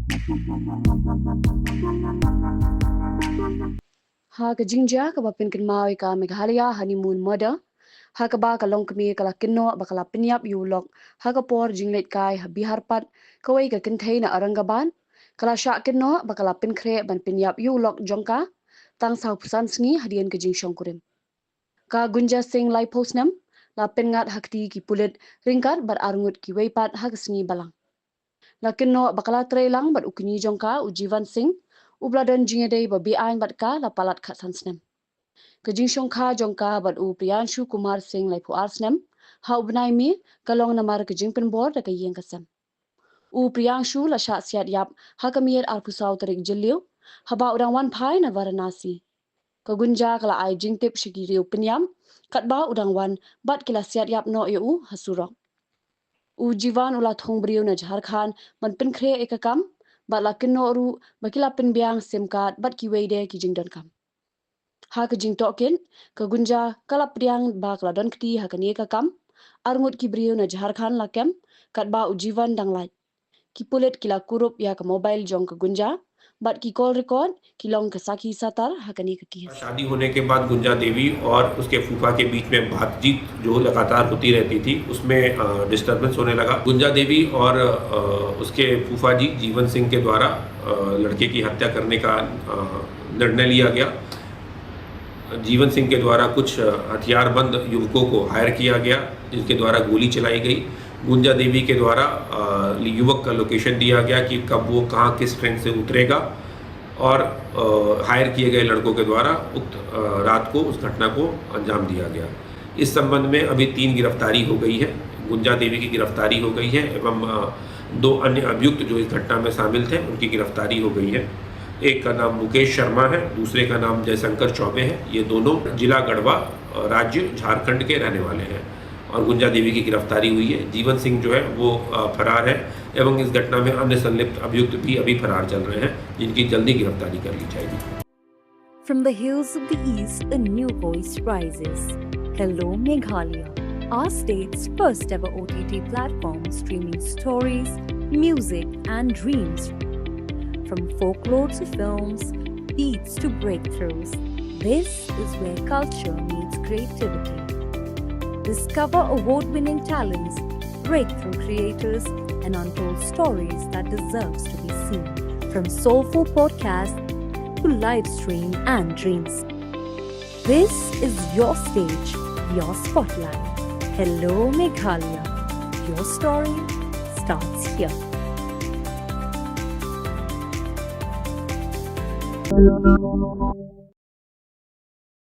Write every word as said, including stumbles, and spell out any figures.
Ha ka jingjia kaba pynkynmaw ïa ka Meghalaya Honeymoon Murder, ha kaba ka longkmie ka la kynnoh ba ka la pynïap ïa u lok ha ka por jingleit kai ha Biharpat, kawei ka kynthei na Aurangabad ka la shah kynnoh ba ka la pynkhreh ban pynïap ïa u lok jong ka tang saw phew san sngi hadien ka jingshongkurim. Ka Gunja Singh laiphew snem la pynngat ha kti ki pulit ryngkat bad arngut kiwei pat ha ka sngi Balang. La kynnoh ba ka la trei lang bad u kñi jong ka u Jivan Singh, uba la don jingïadei ba beaiñ bad ka la palat khatsan snem. Ka jingshongkha jong ka bad u Priyanshu Kumar Singh laiphew ar snem ha u bnai May ka long namar ka jingpynbor da ka ïing ka sem. U Priyanshu la shah siat ïap ha ka miet arphew saw tarik Jylliew haba u dang wan phai na Varanasi. Ka Gunja ka la ai jingtip sha ki riew pynïap katba u dang wan bad ki la siat ïap noh ïa u ha surok. U Jivan u la thung briew na Jharkhand ban pynkhreh ïa ka kam bad la kynnoh ruh ba ki la pynbiang sim card bad kiwei de ki jingdonkam. Ha ka jingtohkit, ka Gunja ka la pdiang ba ka la don kti ha kane ka kam, arngut ki briew na Jharkhand la kem katba u Jivan dang lait. Ki pulit ki la kurup ïa ka mobile jong ka Gunja bad ki call record ki long ka sakhi satar ha kane ka case. शादी होने के बाद गुंजा देवी और उसके फूफा के बीच में बातचीत जो लगातार होती रहती थी, उसमें डिस्टरबेंस होने लगा। गुंजा देवी और अ, उसके फूफा जी जीवन सिंह के द्वारा अ, लड़के की हत्या करने का अ, निर्णय लिया गया। जीवन सिंह के द्वारा कुछ हथियारबंद युवकों को हायर किया गया, जिनके द्वारा गोली चलाई गई। गुंजा देवी के द्वारा अ, युवक का लोकेशन दिया गया कि कब वो कहाँ किस ट्रेन से उतरेगा और अ, हायर किए गए लड़कों के द्वारा उक्त अ, रात को उस घटना को अंजाम दिया गया। इस संबंध में अभी तीन गिरफ्तारी हो गई है। गुंजा देवी की गिरफ्तारी हो गई है एवं अ, दो अन्य अभियुक्त जो इस घटना में शामिल थे, उनकी गिरफ्तारी हो गई है। एक का नाम मुकेश शर्मा है, दूसरे का नाम जयशंकर चौबे है। ये दोनों जिला गढ़वा, अ, राज्य झारखंड के रहने वाले हैं और गुंजा देवी की गिरफ्तारी हुई है। जीवन सिंह जो है वो अ, फरार है एवं इस घटना में अन्य संलिप्त अभियुक्त भी अभी फरार चल रहे हैं, जिनकी जल्दी गिरफ्तारी कर ली जाएगी। From the hills of the east, a new voice rises. Hello, Meghalaya, our state's first ever O T T platform streaming stories, music, and dreams. From folklore to films, beats to breakthroughs, this is where culture meets creativity. Discover award winning talents, breakthrough creators, and untold stories that deserves to be seen. From soulful podcasts to live stream and dreams. This is your stage, your spotlight. Hello, Meghalaya. Your story starts here.